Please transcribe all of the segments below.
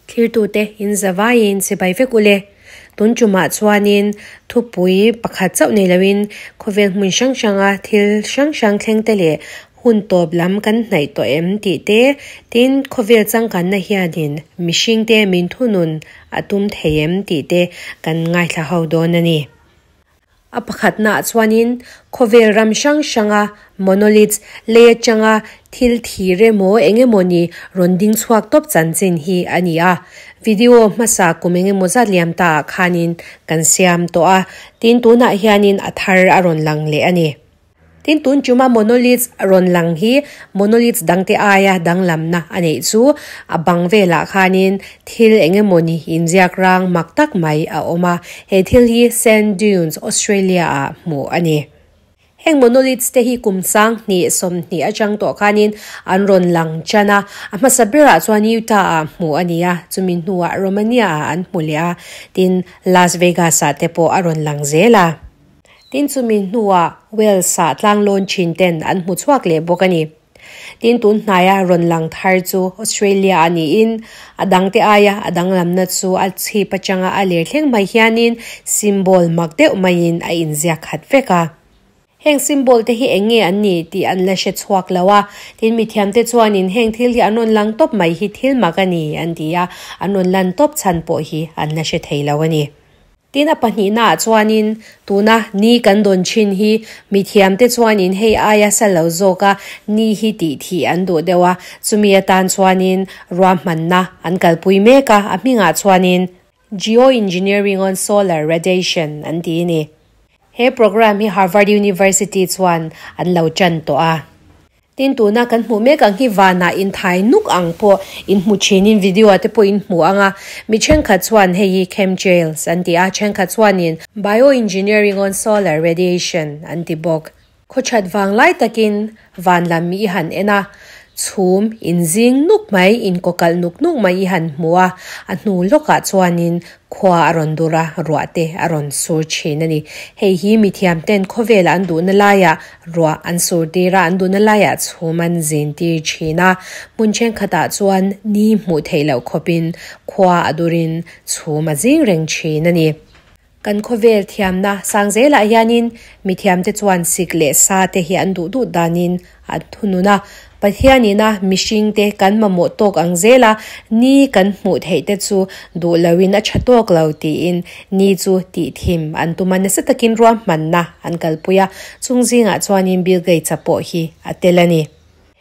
Thlirtute in zavaiin chibai vek ule. Tun tumah chuanin thupui pakhat chauh nei loin khawvel hmun hrang hranga thil hrang hrang thleng te leh hun tawp lam kan hnaih tawh em tih te, tin khawvel changkanna hianin mihring te min thunun a tum thei em tih te kan ngaithla ho dawn a ni. A pakhatnaah chuanin khawvel ram hrang hranga monoliths lei atanga thil thir emaw eng emaw ni rawn ding chhuak tawp chanchin hi a ni a. Video hmasa kum eng emaw zat liam taah khanin kan siam tawh a, tin tunah hianin a thar a rawn lang leh a ni. Tin, tun chuma monoliths rawn lang hi monoliths dangte aia danglamna a neih chu a bang velah khanin thil eng emawni inziak rang mak tak mai a awm a, he thil hi Sand Dunes, Australia ah hmuh a ni. Heng monoliths te hi kum 2020 atang tawh khanin an rawn lang tan a, a hmasa berah chuan Utah ah hmuh a ni a, chumi hnuah Romania ah an hmu leh a, tin Las Vegas ah te pawh a rawn lang zel a. Tin chumi hnuah Wales-ah tlanglawn thin ten an hmu chhuak leh bawk a ni. Tin tun hnaia rawn lang thar chu Australia a niin a dangte aia a danglamna chu a chhip atanga a ler thleng mai hianin symbol mak deuh maiin a inziak khat vek a. Heng symbol te hi eng nge an ni tih an la hre chhuak lo a, tin mithiamte chuanin heng thil hi an rawn lang tawp mai hi thil mak a ni an ti a, an rawn lan tawp chhan pawh hi an la hre thei lo a ni. Tin a pahnihnaah chuanin tuna ni kan dawn thin hi mithiamte chuanin hei aia sa lo zawka ni hi tih thih an duh deuh a, chumi atan chuanin ruahmanna an kalpui mek a, a hmingah chuanin Geoengineering on Solar Radiation an ti a ni. He program hi Harvard University chuan an lo tan tawh a. Tin tuna kan hmuh mek ang hi vanah inthai nuk ang pawh in hmu thinin video ah te pawh in hmu ang a, mi thenkhat chuan hei hi chemtrails an ti a, thenkhat chuanin bioengineering on solar radiation an ti bawk. Khawchat vang lai takin van lam i han en a, chhum inzing nuk mai, inkawkalh nuk nuk mai i han hmu a, a hnu lawkah chuanin Khua a rawn dur a, ruah te a rawn sur thin a ni. Hei hi mithiam ten khawvela an duhna laiah ruah an sur tir a, an duhna laiah chhum an zin tir thin a. Hmun thenkhatah chuan ni hmuh theih loh khawpin khua a durin chhum a zing reng thin a ni. Kan khawvel thiamna sang zelah hianin mithiamte chuan sik leh sa te hi an duh duh danin an thunun a, Pathianina mihringte kan mamawh tawk ang zela ni kan hmuh theih te chu duh loin a tha tawk lo tiin ni chu tih thim an tum a, nasa takin ruahmanna an kalpui a, chung zingah chuanin Bill Gates-a pawh hi a tel a ni.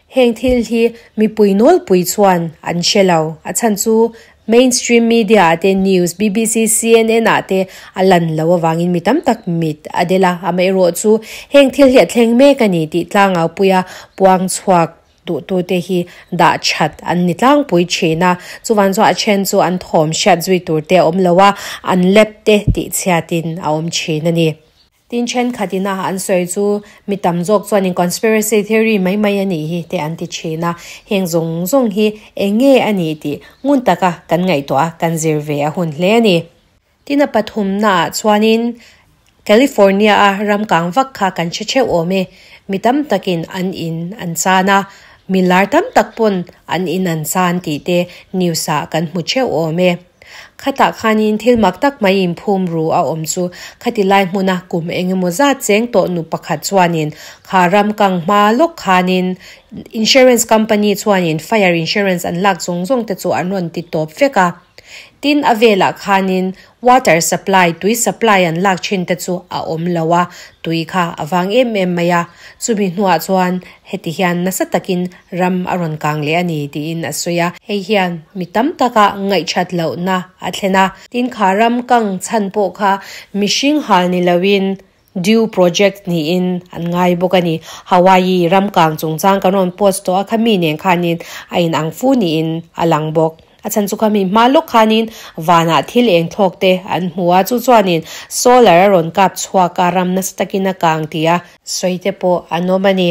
Heng thil hi mipui nawlpui chuan an hre lo, a chhan chu Mainstream media ah te news, bbc, cnn ah te a lan lo avangin mi tam tak mit a del a, amaherawh chu heng thil hi a thleng mek a ni tih tlangaupuia puang chhuak duhtute hi dah that an ni tlangpui thin a, chuvan chu a then chu an thawm hriat zui tur te a awm lo a, an lep te tihchhiatin a awm thin a ni. Tin thenkhat ina an sawi chu mi tam zawk chuanin conspiracy theory mai mai a nih hi te an ti thin a, heng zawng zawng hi eng nge a nih tih ngun taka kan ngaihtuah a, kan zir ve a hun hle a ni. Tin a pathumnaah chuanin California a ram kang vak kha kan hre theuh awm e, mi tam takin an in an chan a, mi lar tam tak pawn an in an chan tih te news ah kan hmu theuh awm e. Khatah khanin thil mak tak mai inphum ru a awm chu khati lai hmuna kum eng emaw zat cheng tawh nu pakhat chuanin kha ram kang hma lawk khanin insurance company chuanin fire insurance an lak zawng zawng te chu an rawn ti tawp vek a. Tin a velah khanin Water supply, tui supply an lak thin te chu a awm lo a, tui kha a vang em em mai a. Chumi hnuah chuan heti hian nasa takin ram a rawn kang leh a ni tiin a sawi a. Hei hian mi tam taka ngaihthat lohna a thlen a. Tin kha ram kang chhan pawh kha mihring hal ni loin Dew project niin an ngai bawk a ni. Hawaii ram kang chungchang kan rawn post tawh a, khami nen khanin a inang fu niin a lang bawk. A chhan chu khami hma lawk khanin vanah thil eng thlawk te an hmu a, chu chuanin solar a rawn kap chhuak a, ram nasa takin a kang tih a sawi te pawh an awm a ni.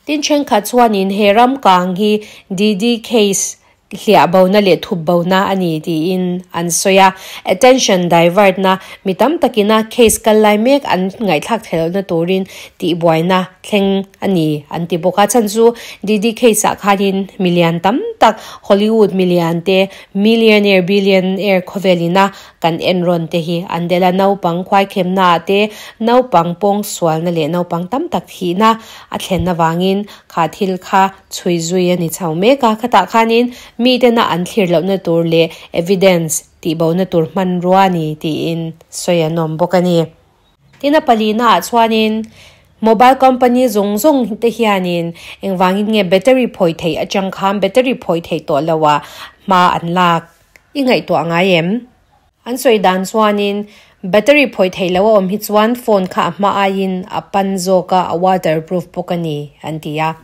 Tin thenkhat chuanin he ram kang hi Didi case. Hliah bona leh thup bona a ni tiin an sawi a. Attention divert na mi tam takina case kal lai mek an ngaihthlak theih lohna turin tihbuaina thleng a ni an ti bawk a. Chhan chu Diddy case ah khanin milian tam tak Hollywood milian te millionaire billionaire khawvel ina kan en rawn te hi an del a. Naupang khuaikhemna ah te naupang pawng sualna leh naupang tam tak thihna a thlen avangin kha thil kha chhui zui a ni chho mek a, khatah khanin mitena an thlir lohna tur leh evidence tihbohna tur hmanrua a ni tiin sawi an awm bawk a ni. Tin a palina ah chuanin mobile company zawng zawng te hianin engvangin nge battery phawi theih atang khan battery phawi theih tawh lo ah hma an lak i ngaihtuah ngai em? An sawi dan chuanin battery phawi theih loh a awm hi chuan phone kha a hma aiin a pan zawk a, a waterproof bawk a ni an ti a.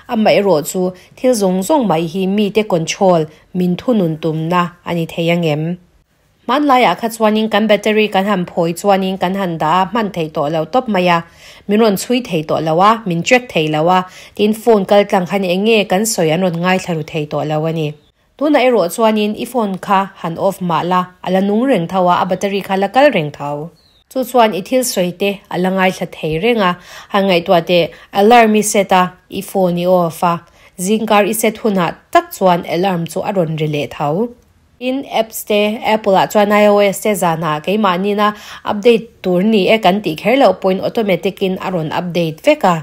Amaherawh chu thil zawng zawng mai hi mite control min thunun tumna a ni thei angem? Hmanlaiah kha chuanin kan battery kan han phawi chuanin kan han dah a, hman theih tawh lo tawp mai a, min rawn chhui thei tawh lo a, min track thei lo a, tin phone kal tlang khan eng nge kan sawi an rawn ngaithla ru thei tawh lo a ni. Tunah erawh chuanin i phone kha han off mah la, a la nung reng tho a, a battery kha la kal reng tho. Chu chuan i thil sawi te a la ngaithla thei reng a, han ngaihtuah teh alarm i set a, i phone i off a, zingkar i set hunah tak chuan alarm chu a rawn ri leh tho. Tin, apps te, Apple ah chuan iOS te zanah keimahniina update tur ni e kan tih kher loh pawhin automatic in a rawn update vek a.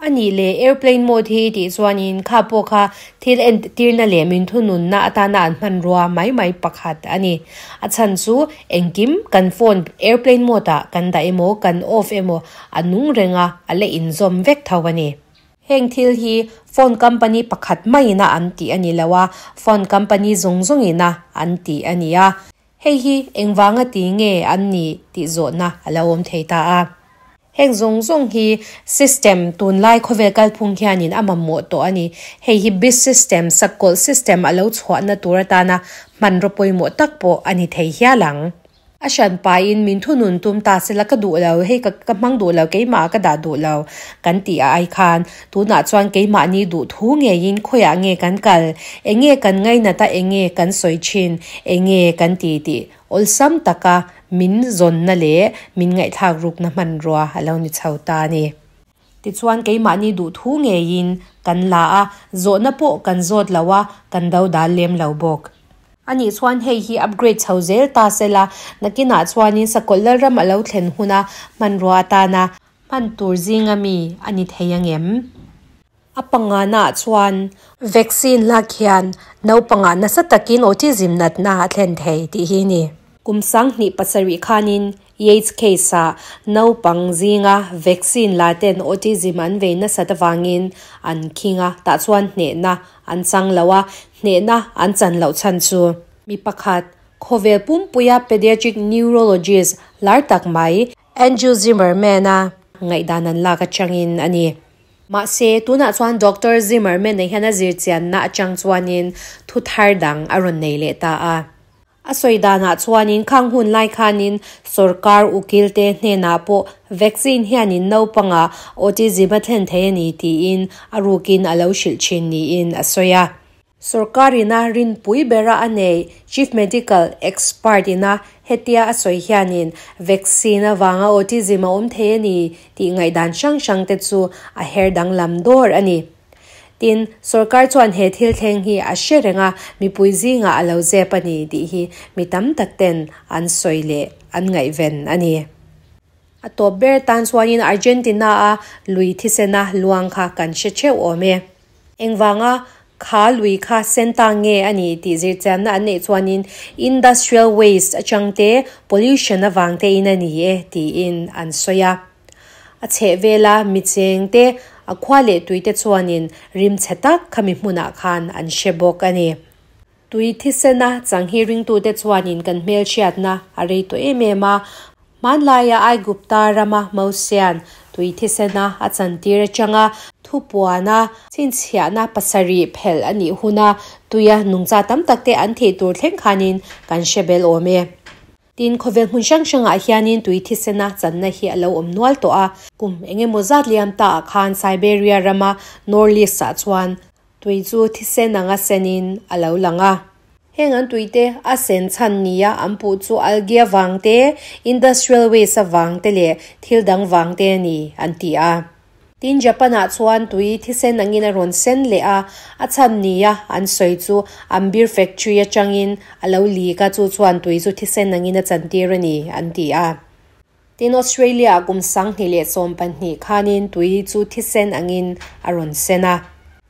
A nih leh airplane mode hi i tih chuanin kha pawh kha thil entirna leh min thununna atana an hmanrua mai mai pakhat a ni. A chhan chu engkim kan phone airplane mode ah kan dah emaw kan off emaw a nung reng a, a la inzawm vek tho a ni. Heng thil hi phone company pakhat maiin a an tih a ni lo a, phone company zawng zawngin a an tih a ni a. Hei hi engvanga ti nge an nih tih zawhna a lo awm thei ta a. Heng zawng zawng hi system tunlai khawvel kalphung hianin a mamawh tawh a ni. Hei hi bis system, sakawlh system a lo chhuahna tur atana hmanraw pawimawh tak pawh a ni thei hial ang. A hran pahin min thunun tum ta sela ka duh lo, hei ka ka hmang duh lo, keimah ka dah duh lo kan tih a ai khan tunah chuan keimahni duh thu ngeiin khawiah nge kan kal, enge kan ngainat a, enge kan sawi thin, enge kan ti tih Awlsam taka min zawnna leh min ngaihthlak rukna hmanrua a lo ni chho ta a ni. Tichuan keimahni duhthu ngeiin kan la a, zawhna pawh kan zawt lo a, kan do dal lem lo bawk. A nih chuan hei hi upgrade chho zel ta sela, nakinah chuanin Sakawlh Lalram a lo thlen huna hmanrua atana hman tur zinga mi a ni thei angem? A pangana chuan vaccine lak hian naupangah nasa takin autism natna a thlen thei tih hi a ni. Kum 2007 khanin Yates case-ah naupang zinga vaccine la ten autism an vei nasat avangin an khing a, tah chuan hnehna an chang lo a, hnehna an chan loh chhan chu. Mi pakhat, khawvel pumpuia pediatric neurologist lar tak mai Andrew Zimmerman-a ngaihdan an lak atangin a ni. Mahse, tunah chuan Doctor Zimmerman-a hian a zirchianna atang chuanin thu thar dang a rawn nei leh ta a. A sawi danah chuanin khang hun lai khanin sorkar ukilte hnenah pawh vaccine hianin naupangah autism a thlen thei a ni tiin a rukin a lo hrilh thin niin a sawi a. Sorkar ina rinpui bera a nei Chief Medical Expert ina hetia a sawi hianin vaccine avanga autism a awm thei a ni tih ngaihdan hrang hrang te chu a her danglam dawr a ni. Tin, sorkar chuan he thil thleng hi a hre reng a, mipui zingah a lo zep a ni tih hi mi tam tak ten an sawi leh an ngaihven a ni. A tawp ber tan chuanin Argentina a lui thisena luang kha kan hre theuh awm e. Engvanga kha lui kha sen ta nge a ni tih zirchianna an neih chuanin industrial waste atang te, pollution avang te in a ni e tiin an sawi a. A chhehvela micheng te, a khua leh tui te chuanin rim chhe tak khami hmunah khan an hre bawk a ni. Tui thisena chang hi ringtute chuanin kan hmelhriatna a rei tawh em em a. Hmanlaia Aigupta rama Mosia'n tui thisena a chantir atanga thupuana chhinchhiahna pasarih phelh a nih huna tuia nungcha tam takte an thih tur thleng khanin kan hre bel awm e. Tin, khawvel hmun hrang hrangah hianin tui thisena channa hi a lo awm nual tawh a. Kum engemaw zat liam taah khan Siberia rama Norlisk-ah chuan Tui chu thisen anga senin a lo lang a. Heng an tuite a sen chhan nia an puh chu algae avang te, industrial waste avang te leh thil dang vang te a ni, an ti a. Tin, Japan-ah chuan tui thisen angin a rawn sen leh a, a chhan nia an sawi chu an beer factory atangin a lo leak a, chu chuan tui chu thisen angin a chantir a ni, an ti a. Tin, Australia-ah kum 2012 khanin tui chu thisen angin a rawn sen a.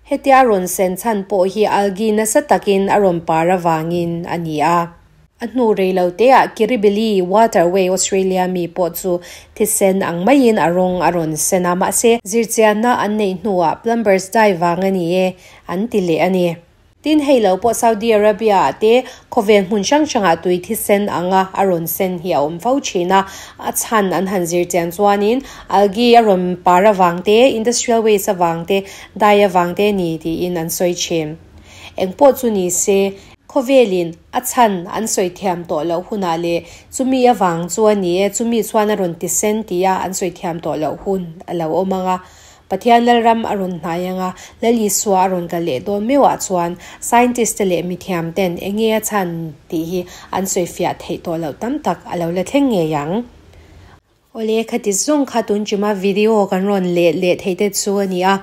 Hetia a rawn sen chhan pawh hi algae nasa takin a rawn par avangin a ni a. A hnu rei lo teah Kirribilli Waterway Australia mi pawh chu thisen ang maiin a rawng a rawn sen a, mahse zirchianna an neih hnuah plumbers dye vang a ni e an ti leh a ni. Tin, hei lo pawh Saudi Arabia-ah te khawvel hmun hrang hrangah tui thisen anga a rawn sen hi a awm fo thin a, a chhan an han zir chian chuanin algae a rawn par avang te, industrial waste avang te, dye avang te a ni tiin an sawi thin. Eng pawh chu ni se, khawvelin a chhan an sawi thiam tawh loh hunah leh chumi avang chu a ni e, chumi chuan a rawn ti sen tia an sawi thiam tawh loh hun a lo awm ang a. Pathian Lalram a rawn hnai ang a, Lal Isua a rawn kal leh dawn meuhah chuan scientist te leh mithiam ten eng nge a chhan tih hi an sawi fiah theih tawh loh tam tak a lo la thleng ngei ang. Awle, khati zawng kha tun chima video kan rawn let leh theih te chu a ni a.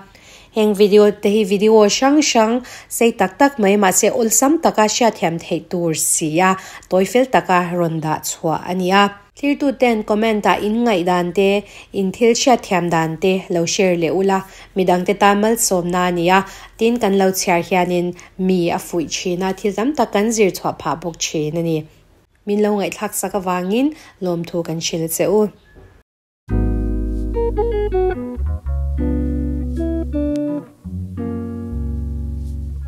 Heng video te hi video hrang hrang sei tak tak mai mahse awlsam taka hriatthiam theih tur si a, tawi fel taka rawn dah chhuah a ni a. Thiltuten comment ah in ngaih dan te, in thil hriatthiam dan te lo share leh ula, midangte tan malsawmna a ni a, tin kan lo chhiar hianin mi a fuih thin a, thil tam tak kan zir chhuah phah bawk thin a ni. Min lo ngaihthlak sak avangin lawmthu kan hrilh che u.